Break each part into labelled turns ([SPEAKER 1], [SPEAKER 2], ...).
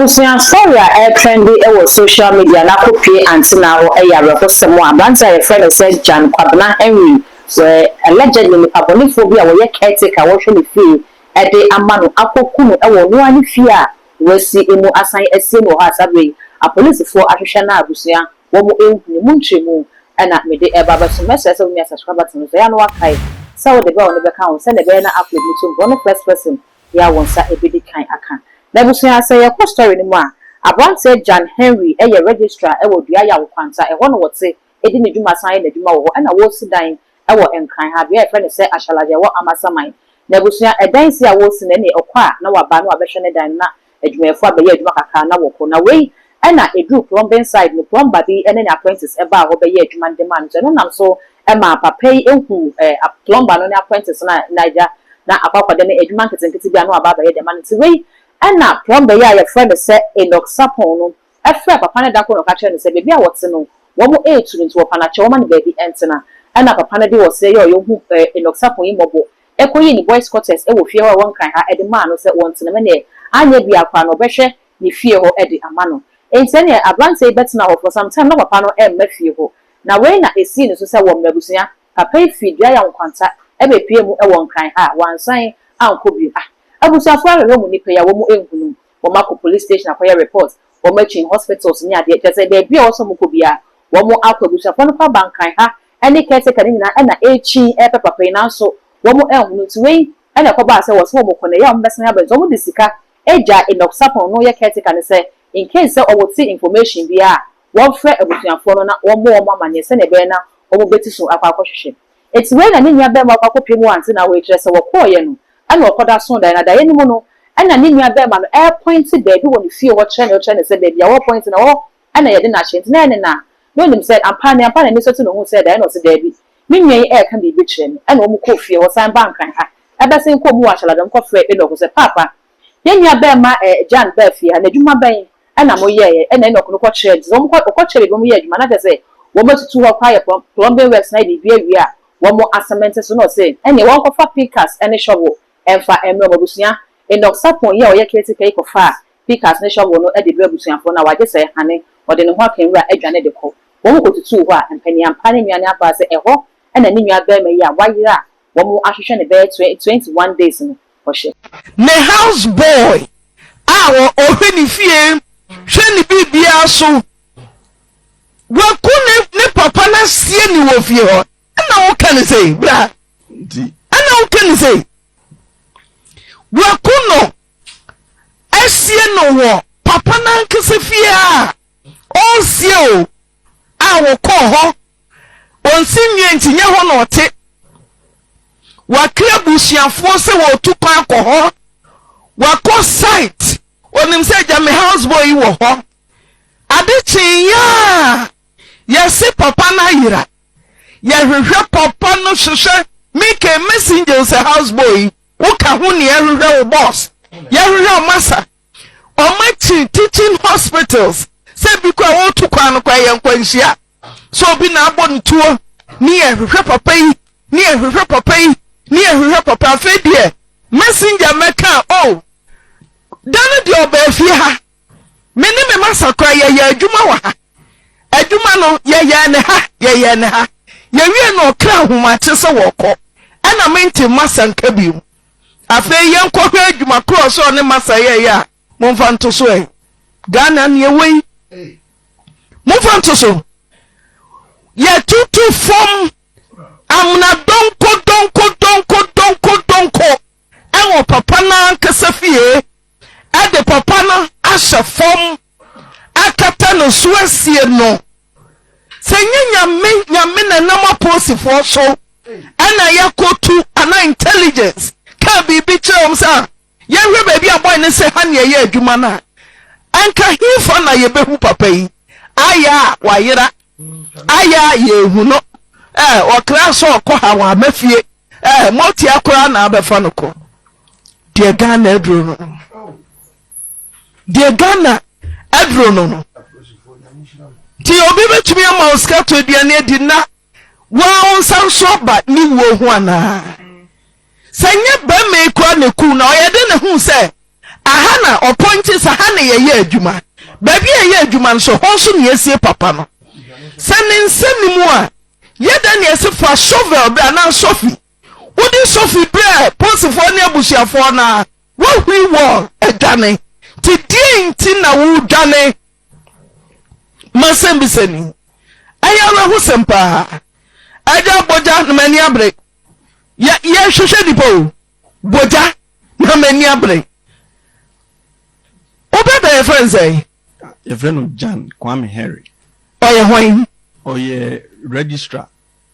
[SPEAKER 1] Abusua story a ɛretrɛnde wɔ social media no akɔpue Antenna hɔ yɛ awerɛhosɛm a aberanteɛ a yɛfrɛ no sɛ Jan Kwabena Henry wɔ allegedly nipa bɔnefoɔ bi a wɔyɛ caretaker a wɔhwɛ ne fie de ama no akɔku no wɔ ɔno ara ne fie a wasi mu asan asie no wɔ hɔ a saa berɛ yi apolisifoɔ ahwehwɛ no a abusua wɔn nhu no mu nkyerɛmu na mede reba abɛso. Mɛsrɛ sɛ womia subscribe button no so ɛyɛ a na woakae sɛ wode bell no bɛka ho sɛdeɛ ɛbɛyɛ na upload no to mpɔ ne first person yɛ a wo nsa bɛdi kan aka. N'abusua, sɛ yɛkɔ story no mu a, abranteɛ Jan Henry yɛ registrar wɔ Dua Yaw Nkwanta, ɛhɔ na ɔte di ne dwuma san yɛ n'adwuma wɔ hɔ, ɛna wɔresi dan wɔ Nkran ha, bea a yɛfrɛ no sɛ Ashalaja ɛwɔ Amasaman. N'abusua, ɛdan si a wɔresi no ɛneɛ ɔkɔ a na waba na wabɛhwɛ ne dan no na adwumayɛfoɔ abɛyɛ adwuma kakra na wɔkɔ. Na wei na ɛduruu plumbing side no, plumber bi ne ne apprentice baa hɔ bɛyɛɛ adwuma no de maa no, nti ɛno nam so maa papa yi huu plumber no ne apprentice no a na agya na akɔ akɔda ne adwuma nketenkete bi a na waba abɛyɛ de ama no. Nti wei na plumber yi a yɛfrɛ no sɛ Enoch Sarpong no frɛɛ papa no da koro na ɔka kyerɛɛ no sɛ baabi a wɔte no wɔn retu no nti wɔpa no akyɛw wɔma no baabi ntena. Ɛna papa no de ɔsrɛ yi a ɔyɛ hu Enoch Sarpong yi mmɔbɔ kɔyii ne boys quarters wɔ fie hɔ a ɛwɔ Nkran ha de maa no sɛ wɔntena mu ɛneɛ anyɛ biara koraa no ɔbɛhwɛ ne fie hɔ de ama no. Enti ɛneɛ abranteɛ yi bɛtena hɔ for some time na papa no mma fie hɔ. Na wei na esii ne so sɛ wɔ mmerɛ abusua, papa yi firi Duayaw Nkwanta bɛpuee mu wɔ Nkran ha a, wansan ankɔ bio. Ah, abusuafoɔ ahwehwɛ wɔn nipa yi a wɔn nhunu. Wɔn akɔ police station akɔyɛ report, wɔn akyin hospitals ne adeɛ, kyerɛ sɛ baabi a ɛwɔ sɛ wɔkɔ biara, wɔn akɔ. Abusuafoɔ no kɔ aba Nkran ha ne caretaker no nyinaa na ɛrekyin repɛ papa yi nanso wɔn anhunu. Nti wei na ɛkɔbaa sɛ wɔse wɔn kɔ no ɛyɛ a wɔbɛsan aba nti wɔn de sika gyaa Enoch Sarpong no yɛ caretaker no sɛ in case sɛ ɔwɔ information biara a, wɔmfrɛ abusuafoɔ no na wɔmmɔ wɔn amanneɛ sɛdeɛ ɛbɛyɛ na wɔbɛti so akɔ akɔhwehwɛ. Enti wei na ne nua barima kɔ akɔpue mu ante na wei kyerɛ sɛ wɔkɔeɛ no ɛna ɔkɔda soo daeɛ na daeɛ no mu no ɛna ne nua barima no ɛrepointe baabi wɔ ne fie hɔ kyerɛ no kyerɛ no sɛ baabi a wɔrepointe no ɛhɔ ɛna yɛde no ahyɛ nti na ɛne na na ɔnim sɛ ampa ne ampa n'ani so te na ɔhuu sɛ daeɛ na ɔse daabi me nua yi ɛreka biribi kyerɛ me ɛna wɔn kɔɔ fie hɔ san baa Nkran ha ɛbɛsen kɔɔ mu wɔ Ahyɛladɔm kɔfrɛɛ Enoch sɛ paapa yɛn nua barima ɛɛ Jan baa fie ha n'adwuma bɛn ɛna moyɛeɛ ɛna Enoch no kɔkyerɛɛ no nti sɛ wɔn kɔ ɔkɔkyerɛ baabi wɔn yɛ adwuma na kyerɛ sɛ wɔn atutu hɔ koraa yɛ plumbing works na ayɛ biribi awie a wɔn asɛmɛnte so na ɔse ɛneɛ wɔn kɔfa pickaxe ɛne shovel ɛmfa ɛmmerɛ wɔn abusua. Enoch Sarpong yi a ɔyɛ caretaker yi kɔfaa pickaxe ne shovel no de brɛɛ abusuafoɔ no a wagye sɛ hane ɔde ne ho aka nwura adwane de kɔ. Wɔn kɔtutuu hɔ a mpaniampa ne nua no abaa sɛ ɛhɔ ɛna ne nua barima yi a wayera a wɔn ahwehwɛ no bɛyɛ 21 days no ɔhyɛ.
[SPEAKER 2] Ne house boy a ɔhwɛ ne fie hwɛ ne biribiara so waku ne ne papa no asie ne wɔ fie hɔ ɛna woka ne sei bra ɛna woka ne sei waku no asie no wɔ papa no ankasa fie a ɔnsie o a wɔkɔɔ hɔ ɔnsi nwie nti nyɛ hɔ na ɔte wakra abusuafoɔ sɛ wɔretu kwan akɔ hɔ wakɔ site onim sɛ agya me house boy yi wɔ hɔ ade kyee a yɛse papa no ayera yɛhwehwɛ papa no hwehwɛ mike messenger sɛ house boy yi woka ho ne yɛhwehwɛ wo boss yɛhwehwɛ ɔmasa ɔma kyi teaching hospitals sɛ bi kora wɔretu kwan no kora yɛ nkwanhyia sɛ obi na abɔ ne tuo ne yɛhwehwɛ papa yi ne yɛhwehwɛ papa yi ne yɛhwehwɛ papa. Afei deɛ messenger mɛka o oh, da no deɛ ɔbaa fie ha me ne me masa kora yɛyɛ adwuma wɔ ha adwuma no yɛyɛ ne ha yɛyɛ ne ha yɛwie no ɔkra ahomakye sɛ wɔkɔ ɛna mente masa nka bio. Afei yɛnkɔhwɛ adwuma korɔ sɛ ɔne masa yɛyɛ a momfa nto so ɛ Ghana neɛ wei momfa nto so yɛtutu fam amena donko donko donko donko donko ɛwɔ papa no ankasa fie ɛde papa no ahyɛ fam akata no so asie no sɛ nyɛ Nyame Nyame na nam apolisifoɔ so ɛna yɛakɔtu anaa intelligence kaa biribi kyerɛ wɔn sɛ yɛnhwɛ baabi a bɔe ne sɛ ha ne ɛyɛ adwuma no a ɛnka hefa na yɛbɛhu papa yi ayɛ a wayera ayɛ a yɛhu no ɛ ɔkra sɛ ɔkɔ ha wama fie ɛ mɔtia koraa na abɛfa no kɔ deɛ Ghana aduro no deɛ Ghana aduro no no nti obi bɛtumi ama wo sika tɔ aduane adi na woa wo nsa nso aba ne wuo ho anaa sɛ nyɛ bɛrima yi koraa na ɛku na ɔyɛ de ne ho sɛ Aha na ɔpɔnkye sɛ ha na yɛyɛ adwuma. Baabi a yɛyɛ adwuma no so, hɔ nso na yɛasie papa no. Sɛ ne nsa nni mu a, yɛ dɛn na yɛse fa shovel brɛ anaa sofi? Wode sofi brɛ posifoɔ ne abusuafoɔ no a, woahuri wall adwane. Nti deɛn nti na woredwane? M'asɛmbisa ni. Ɛyɛ awerɛhosɛm paa. Agya bɔgya na m'ani abere. Yɛ yɛhwehwɛ nipa o. Bɔgya na m'ani abere. Wo brada yɛfrɛ no sɛn?
[SPEAKER 3] Yɛfrɛ no Jan Kwame Henry.
[SPEAKER 2] Ɔyɛ hwan?
[SPEAKER 3] Ɔyɛ registrar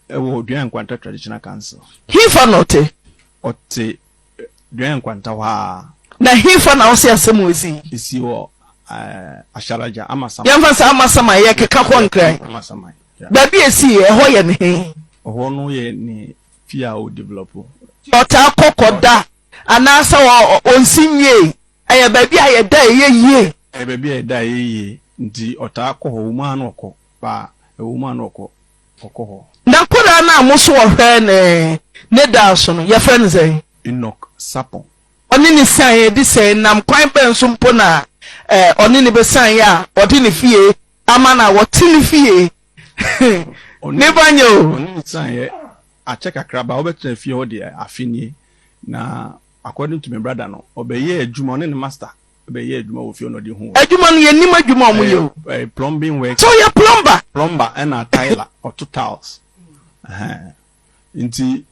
[SPEAKER 3] wɔ Duan Nkwanta Traditional Council.
[SPEAKER 2] Hefa na ɔte?
[SPEAKER 3] Ɔte Duan Nkwanta hɔ ara.
[SPEAKER 2] Na hefa na wose asɛm wei sii?
[SPEAKER 3] Esii wɔ Asharaja, Amasaman.
[SPEAKER 2] Yɛmfa sɛ Amasaman, yɛkeka kɔ Nkran.
[SPEAKER 3] Amasaman, yeah.
[SPEAKER 2] Baabi a esii, ɛhɔ yɛ ne he?
[SPEAKER 3] Ɛhɔ no yɛ ne fie a ɔdevelɔpo.
[SPEAKER 2] Ɔtaa kɔ kɔda anaasɛ ɔnsi nwiei? Ɛyɛ baabi a yɛda a ɛyɛ yie.
[SPEAKER 3] Ɛyɛ baabi a yɛda a ɛyɛ yie nti ɔtaa kɔ hɔ, ɛwɔ mu ara na ɔkɔ, ba ɛwɔ mu ara na ɔkɔ, ɔkɔ hɔ.
[SPEAKER 2] N'akwadaa no a mo so ɔhwɛɛ no ne da so no, yɛfrɛ no sɛn?
[SPEAKER 3] Enoch Sarpong.
[SPEAKER 2] Ɔne no sianeɛ de sɛn? Nam kwan bɛn so mpo na ɔne no bɛsianeɛ a ɔde ne fie ama no a wɔte ne fie? Ne ba nyɛ o.
[SPEAKER 3] Ɔne no sianeɛ akyɛ kakra ba ɔbɛtena fie hɔ deɛ afe nie na according to me brother no ɔbɛyɛɛ adwuma ɔne ne master bɛyɛɛ adwuma wɔ fie hɔ na ɔde huu.
[SPEAKER 2] Adwuma no yɛnnim adwuma a wɔyɛ o.
[SPEAKER 3] Ɛyɛ plumbing work.
[SPEAKER 2] Sɛ ɔyɛ plumber.
[SPEAKER 3] Plumber ɛna tiler ɔto tiles ɛhɛn nti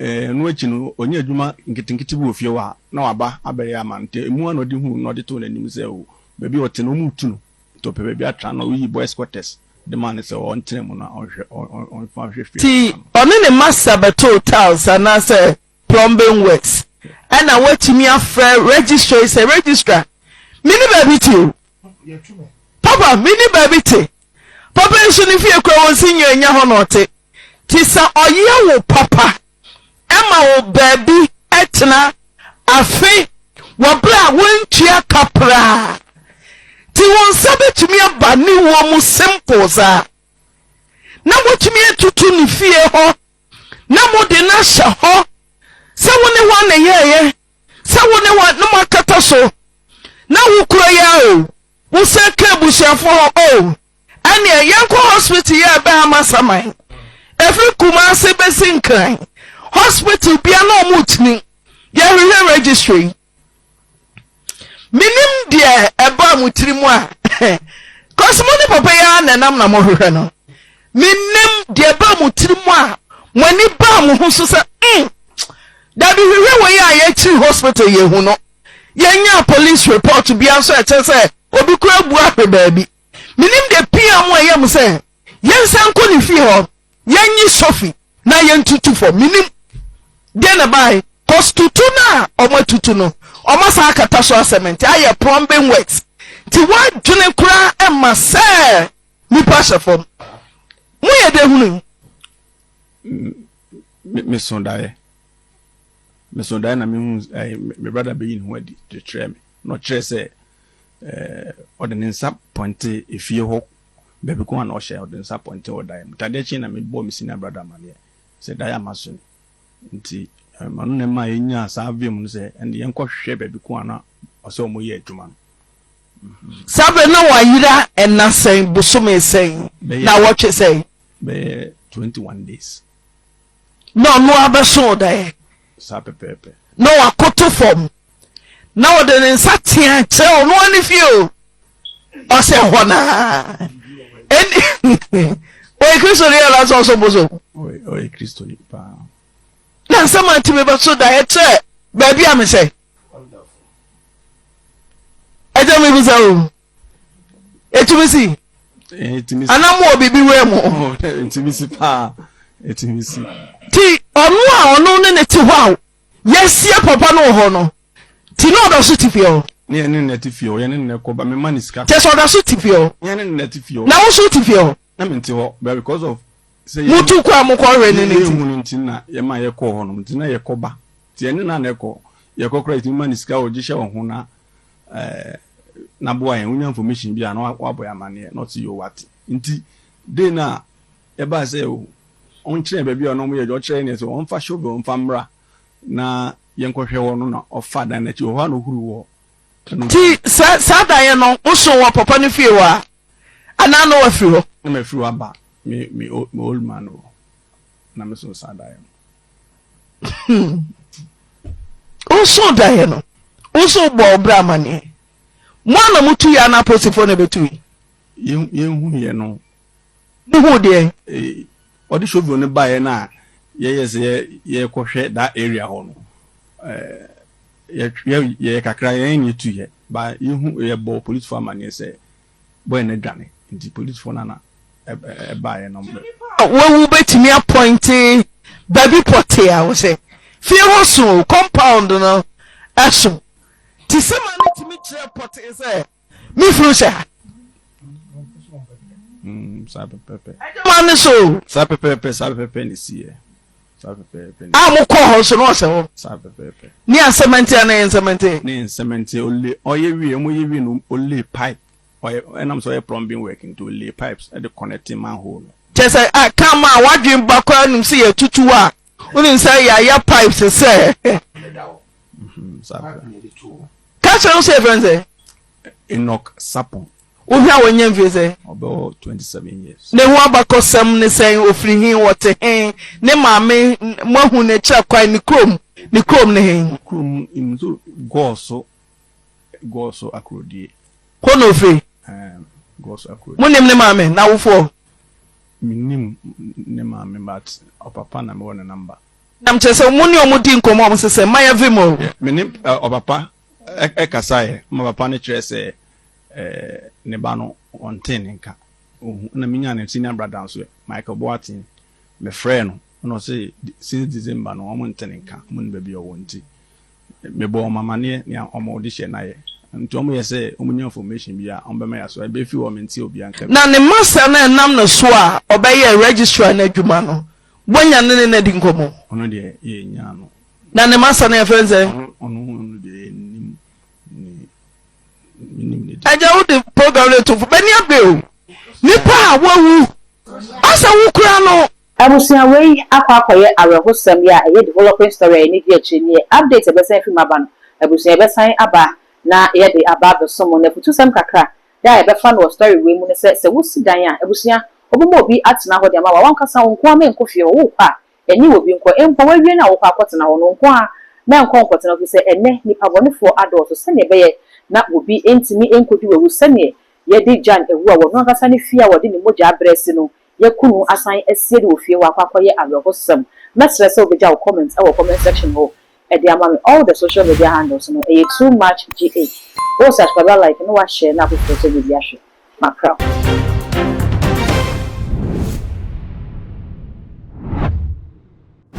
[SPEAKER 3] ɛno akyi no ɔnya adwuma nketenkete bi wɔ fie hɔ a na waba abɛyɛ ama no nti emu ara na ɔde huu no na ɔde too n'anim sɛ o baabi a ɔte no wɔretu no nti ɔpɛ baabi atra na ɔyi boys quarters de maa no sɛ ɔntena mu na ɔnhwɛ ɔmfa nhwɛ fie
[SPEAKER 2] Nti ɔne ne master bɛtoo tiles anaasɛ plumbing works ɛna woatumi afrɛ registrar yi sɛ registrar menni baabi te o papa menni baabi te papa yi nso ne fie kura wɔn si nyɛ nya hɔ na ɔte te sɛ ɔyɛ wo papa ɛma wo baabi ɛtena afe wɔ berɛ a wontua ka koraa nti wo nsa bɛtumi aba ne wuo mu simple saa na wotumi atutu ne fie hɔ na mode no ahyɛ hɔ sɛ wo ne hwan na ɛyɛeɛ sɛ wo ne hwan na moakata so na wo kuro yi ara o wo san ka abusuafoɔ hɔ o ɛneɛ yɛnkɔ hospital yi a ɛbɛn Amasaman ɛfiri Kumase bɛsi Nkran hospital bia na ɔmo kyini yɛhwehwɛ registry yi Menim deɛ ɛbaa mo tiri mu a cause mo ne papa yi ara na ɛnam na mohwehwɛ no. Menim deɛ ɛbaa mo tiri mu a mo ani baa mo ho so sɛ mm dabi hwehwɛ wei a yɛkyiri hospital yɛhu no. Yɛnyaa police report biara nso ɛkyerɛ sɛ obi kura abu ahwe baabi. Menim deɛ pia mo a ɛyɛ mo sɛ yɛnsan nkɔ ne fie hɔ yɛnyi Sophie na yɛntutu fam. Menim deɛ na ɛbae cause tutu no a wɔn atutu no wɔn asan akata so asɛmɛnti ayɛ plumbing works nti woadwene koraa ɛma sɛ nipa hyɛ fam. Moyɛ dɛ hunu
[SPEAKER 3] yi? Meso daeɛ. Meso daeɛ na mehu me brother bɛyi ne ho adi de kyerɛɛ me na ɔkyerɛ sɛ ɔde ne nsa pɔnte efie hɔ baabi ko a na ɔhyɛ, ɔde ne nsa pɔnte wɔ daeɛ mu. Nti adeɛ kyee na mebɔɔ me senior brother amaneɛ sɛ daeɛ a maso ni. Nti ɔno na ɛmaa yɛnyaa saa vim no sɛ ɛnde yɛnkɔhwehwɛ baabi ko a na ɔsɛ wɔyɛ adwuma no.
[SPEAKER 2] Saa berɛ na wayera nna sɛn, bosome sɛn, nnawɔtwe sɛn?
[SPEAKER 3] Bɛyɛ 21 days.
[SPEAKER 2] Na ɔno ara bɛso wo daeɛ.
[SPEAKER 3] Saa pɛpɛɛpɛ.
[SPEAKER 2] Na wakoto fam na ɔde ne nsa tea kyerɛ ɔno ara ne fie o. Ɔsɛ hɔ naa. Ɛni ɔyɛ Kristoni anaasɛ ɔsom bosom?
[SPEAKER 3] Ɔyɛ Kristoni paa.
[SPEAKER 2] Na nsɛm a ntumi bɛso daeɛ kyerɛ baabi a mesɛ. Ɛgya mi bisa o. Ɛtumi si. Anaa mo wɔ biribi wura mu.
[SPEAKER 3] Ɛtumi si paa. Ɛtumi si.
[SPEAKER 2] Ti ɔno a ɔno ne ne te hɔ a yɛasie papa no wɔ hɔ no ti na ɔda so te fie hɔ.
[SPEAKER 3] Ne yɛne no na ɛte fie hɔ, yɛne no na ɛkɔ ba, mema no sika.
[SPEAKER 2] Kyerɛ sɛ ɔda so te fie hɔ.
[SPEAKER 3] Yɛne no na ɛte fie hɔ.
[SPEAKER 2] Na wo nso wote fie hɔ.
[SPEAKER 3] Na mente hɔ, but because of sɛ yɛn.
[SPEAKER 2] Motu kɔ a mokɔhwɛ no no nti.
[SPEAKER 3] Yɛnhu no nti na yɛma yɛkɔɔ hɔ nom, nti na yɛkɔ ba. Nti yɛne no na ɛkɔ, yɛkɔ koraa yɛtumi ma no sika, ɔgye hyɛ wo ho na ɛɛ na boa yɛn, wonya information bi a na wabɔ yɛn amaneɛ, na ɔse yoo wate. Nti day no a yɛbaa sɛ ɔnkyerɛ yɛn baabi a na wɔyɛ adwuma, ɔkyerɛ yɛn sɛ ɔmfa shovel mfa mmra na yɛnkɔhwɛ hɔ no na ɔfaa dan no akyi, ɛhɔ ara na ɔhuruu wɔ.
[SPEAKER 2] Nti sɛ saa daeɛ no woso wɔ papa no fie hɔ a, anaa na wafiri hɔ?
[SPEAKER 3] Na mafiri hɔ aba me me me old man hɔ na meso saa daeɛ no.
[SPEAKER 2] Woso daeɛ no, woso bɔ wo bra amaneɛ. Mo a na motu yɛ anaa apolisifoɔ na ɛbɛtui?
[SPEAKER 3] Yɛnhuiɛ no.
[SPEAKER 2] Mohuu deɛn?
[SPEAKER 3] Ɔde shovel no baeɛ no a yɛyɛ sɛ yɛrekɔhwɛ that area hɔ no, yɛyɛ kakra yɛn na yɛtuiɛ. Ba yɛhu yɛbɔɔ polisifoɔ amaneɛ sɛ boy no adwane nti polisifoɔ no na ɛbaeɛ no.
[SPEAKER 2] Nipa a wawu bɛtumi apɔinte baabi pɔtee a wɔsɛ fie hɔ so o, compound no so. Nti sɛma no tumi kyerɛ pɔtee sɛ Me funu hyɛ ha.
[SPEAKER 3] Mm, saa pɛpɛpɛ.
[SPEAKER 2] Adwuma no so o.
[SPEAKER 3] Saa pɛpɛpɛ, saa pɛpɛpɛ na esi yɛ. Saa pɛpɛpɛ.
[SPEAKER 2] A mo kɔ hɔ so na ɔsɛ hɔ.
[SPEAKER 3] Saa pɛpɛpɛ.
[SPEAKER 2] Ne asɛmɛnte a na yɛ nsɛmɛnte.
[SPEAKER 3] Ne nsɛmɛnte ole ɔyɛ wie ɔmo yɛ wie no ole pipe ɔyɛ ɛnam sɛ ɔyɛ plumbing work nti ole pipes ɛde connect manhole no.
[SPEAKER 2] Kyɛ sɛ a kan ma wadwen ba koraa nim sɛ yɛtutu a wonim sɛ yɛayɛ pipes sɛ. Ka kyerɛ no sɛ yɛfrɛ no sɛ.
[SPEAKER 3] Enoch Sapon.
[SPEAKER 2] Wohwɛ a wanya mfie sɛn?
[SPEAKER 3] Ɔbɛwɔ 27 years.
[SPEAKER 2] Ne ho abakɔsɛm ne sɛn? Ofiri he? Ɔte he? Ne maame moahu no kyerɛ kwan? Ne kurom ne kurom ne he?
[SPEAKER 3] Ne kurom nso Gɔɔso Gɔɔso Akurodie.
[SPEAKER 2] Hɔ na ofiri?
[SPEAKER 3] Ɛɛm Gɔɔso Akurodie.
[SPEAKER 2] Monim ne maame? N'awofoɔ?
[SPEAKER 3] Mennim ne maame but ɔpapa na mewɔ ne number.
[SPEAKER 2] Nam kyerɛ sɛ mo ne ɔmo di nkɔmɔ a ɔmo sɛ sɛ mma yɛ vim o.
[SPEAKER 3] Me ne ɔpapa kasaeɛ ma papa no kyerɛɛ sɛ ne ba no ɔntee ne nka, ɔnhu. Ɛna menyaa ne senior brother nso, Michael Boateng, mefrɛɛ no ɛna ɔse since December no ɔmo nte ne nka, ɔmo nim baabi a ɔwɔ nti mebɔɔ wɔn amaneɛ nea wɔn de hyɛ no ayɛ. Nti wɔn yɛ sɛ wɔn nya information bi a wɔn bɛma yɛ aso. Ɛbɛfi hɔ mente obiara nka bio.
[SPEAKER 2] Na ne master no a ɛnam ne so a ɔbɛyɛɛ registrar no adwuma no, Woanya ne ne no adi nkɔmmɔ?
[SPEAKER 3] Ɔno deɛ yɛnyaa no.
[SPEAKER 2] Na ne masa no yɛfrɛ no sɛn?
[SPEAKER 3] Ɔno ɔno deɛ yɛnnim ne menim ne din.
[SPEAKER 2] Agya wode program no to fo bɛni abere o nipa a wawu asɛ wo kura no.
[SPEAKER 1] Abusua wei akɔ akɔyɛ awerɛhosɛm yɛ a ɛyɛ developing story a yɛni gye akyire nie update a ɛbɛsan afi mu aba no abusua yɛbɛsan aba na yɛde aba abɛso mo na afutusɛm kakra Da a yɛbɛfa no wɔ story wei mu ne sɛ, sɛ wosi dan a, abusua, wobɛma obi atena hɔ de ama wo a, w'ankasa wo nko ara menkɔ fie hɔ, wokɔ a, ɛne obi nkɔ, mpo woawie no a wokɔ akɔtena hɔ no, wo nko ara mɛnkɔ nkɔtena hɔ, efisɛ ɛnnɛ nnipa bɔnefoɔ adɔɔso, sɛdeɛ ɛbɛyɛ na obi ntumi nkɔdi w'awu, sɛdeɛ yɛde Jan awu a wɔno ankasa ne fie a wɔde ne mogya abrɛ asi no, yɛaku no asan asie no wɔ fie hɔ akɔ akɔyɛ awerɛhosɛm. Mɛsrɛ sɛ wobɛgya wo comment wɔ comment section hɔ de ama me all the social media handles no ɛyɛ too much GH wo subscribe a like na wa share na afoforɔ nso anya bi ahwɛ makra.